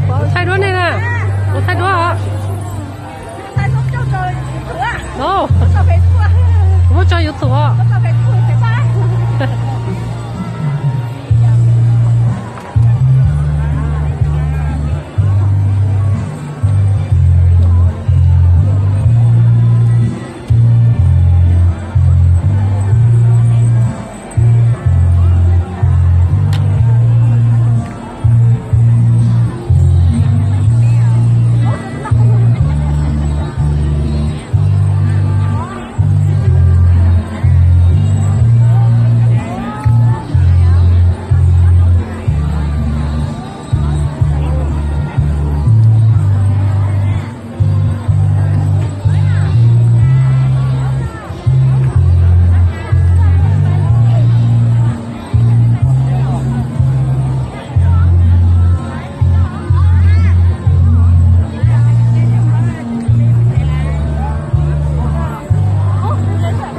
Kuv thaij duab nej na. Kuv thaij duab os. No, kuv muab tso YouTube os.